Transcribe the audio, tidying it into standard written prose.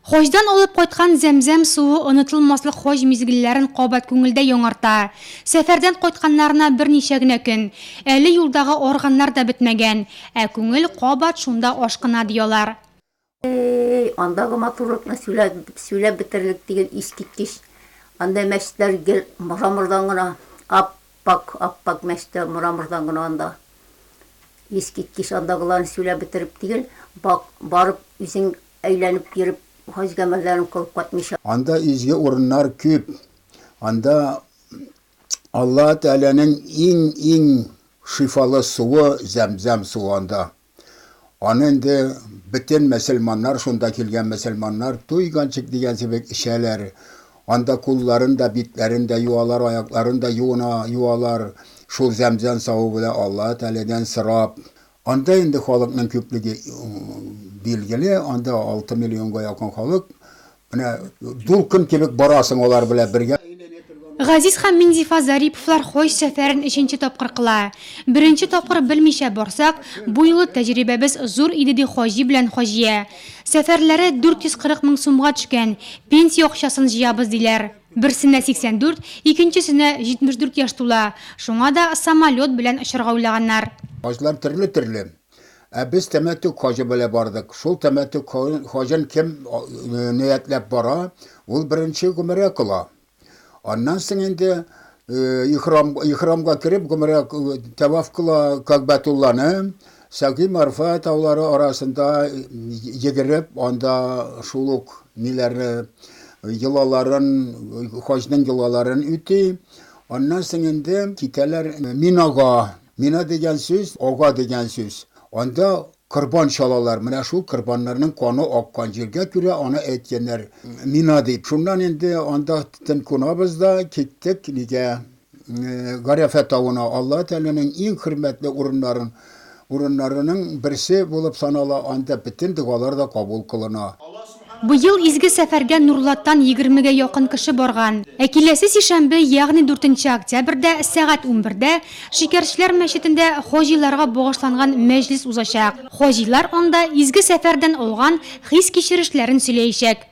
Хаҗдан алып кайткан зәмзәм суы онытылмаслык хаҗ мизгелләрен кабат күңелдә яңарта. Сәфәрдән кайтканнарына берничә генә көн. Әле юлдагы арганнар да бетмәгән, ә күңел кабат шунда ашкына, ди алар. Эй, андагы матурлыкны сөйләп, сөйләп бетерерлек түгел, искиткеч. Анда мәчетләр гел мрамордан гына, ап-ак, ап-ак мәчетләр мрамордан гына анда. Искиткеч, андагыларны сөйләп бетереп түгел, бак, барып үзең Әйләнеп йөреп, хаҗ гамәлләрен кылып кайтмыйча. Анда изге урыннар күп. Анда Аллаһ Тәгаләнең иң-иң шифалы суы Зәмзәм суы анда. Аны инде бөтен мөселманнар, шунда килгән мөселманнар туйганчык дигән кебек эчәләр. Анда кулларын да, битләрен дә юалар, аякларын да юына, юалар. Шул Зәмзәм савы белән Аллаһ Тәгаләдән сорап. Анда инде халыкның күплеге билгеле, анда 6 миллионга якын халык. Менә дулкын кебек барасың алар белән бергә. Газиз һәм Минзифа Зариповлар хаҗ сәфәрен өченче тапкыр кыла. Беренче тапкыр белмичә барсак, бу юлы тәҗрибәбез зур иде, ди хаҗи белән хаҗия. Сәфәрләре 440 мең сумга төшкән, пенсия акчасын җыябыз, диләр. Берсенә 84, икенчесенә 74 яшь тула, шуңа да самолет белән очарга уйлаганнар. Хаҗлар төрле-төрле. Ә без тәмәттү хаҗы белән бардык. Шул тәмәттү хаҗын кем ниятләп бара, ул беренче гомрә кыла. Аннан соң инде ихрам, ихрамга кереп гомрә тәваф кыла Кәгъбәтулланы, Сәги Марфа таулары арасында йөгереп, анда шул ук ниләрне, йолаларын, хаҗның йолаларын үти. Аннан соң инде китәләр Минага. Мина дигән сүз, ага дигән сүз. Анда корбан чалалар. Менә шул корбаннарның каны аккан җиргә күрә аны әйткәннәр Мина дип. Шуннан инде анда төн кунабыз да киттек нигә? Гарәфә тавына, Аллаһ Тәгаләнең иң хөрмәтле урыннарын урыннарының берсе булып санала, анда бөтен догалар да кабул кылына. Быел изге сәфәргә Нурлаттан егермегә якын кеше барган. Ә киләсе сишәмбе, ягъни дүртенче октябрьдә сәгать унбердә Шикәрчеләр мәчетендә хаҗиларга багышланган мәҗлес узачак. Хаҗилар анда изге сәфәрдән алган хис-кичерешләрен сөйләячәк.